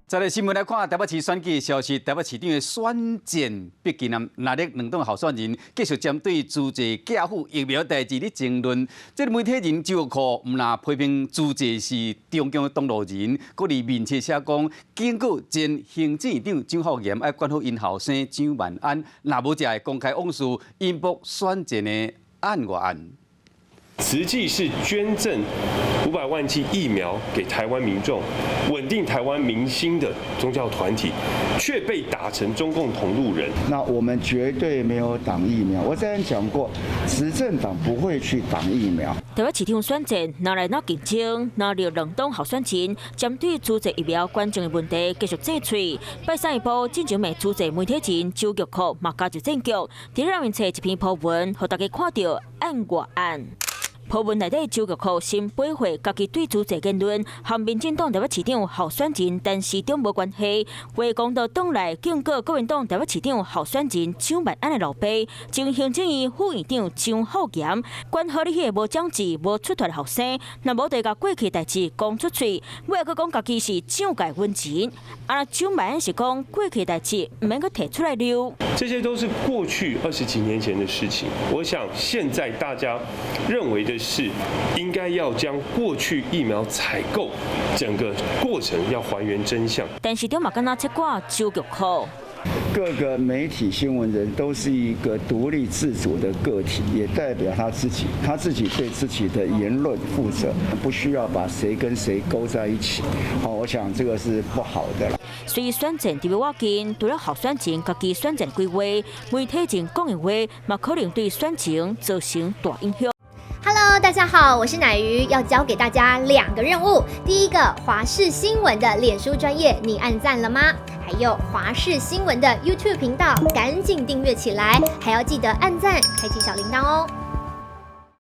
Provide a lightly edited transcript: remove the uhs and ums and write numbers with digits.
再來新聞來看，台北市選舉消息，台北市長的選戰逼近啊，藍綠兩黨候選人繼續針對資濟寄付疫苗代誌咧爭論。這個媒體人周玉蔻毋但批評朱濟是中共的同路人，閣佇面冊寫講，警告前行政院長蔣孝嚴愛管好𪜶後生蔣萬安，若無才會公開往事，引爆選戰的案外案。慈濟是捐贈500萬劑疫苗給台灣民眾，穩定台灣民心的宗教團體，卻被打成中共同路人。那我們絕對沒有擋疫苗。我之前講過，執政黨不會去擋疫苗。台北市長選戰若來若競爭，藍綠兩黨候選人針對慈濟疫苗捐贈的問題繼續爭喙。拜三下晡進前罵慈濟媒體人周玉蔻嘛加入戰局，佇咧面冊一篇 po 文，予大家看著案外案。po 文內底周玉蔻先駁回家己對慈濟言論，和民進黨台北市長候選人陳時中無關係。話講到轉來警告國民黨台北市長候選人蔣萬安的老爸，前行政院副院長蔣孝嚴，管好你彼个無長智、無出脫的後生，若無就共過去代誌講出喙，尾閣講家己是蔣介恩人。啊，蔣萬安是講過去代誌毋免閣提出來溜。這些都是過去二十幾年前的事情。我想現在大家認為的是應該要將過去疫苗採購整個過程要還原真相。陳時中嘛敢若切割周玉蔻。各個媒體新聞人都是一個獨立自主的個體，也代表他自己，他自己對自己的言論負責，不需要把誰跟誰勾在一起。好，我想這個是不好的啦。所以選戰佇尾近，除了候選人家己選戰規劃，媒體人講的話，嘛可能對選情造成大影響。 Hello，大家好，我是乃瑜，要交給大家兩個任務。第一個，華視新聞的臉書專頁，你按讚了嗎？還有華視新聞的 YouTube 頻道，趕緊訂閱起來，還要記得按讚，開啟小鈴鐺哦。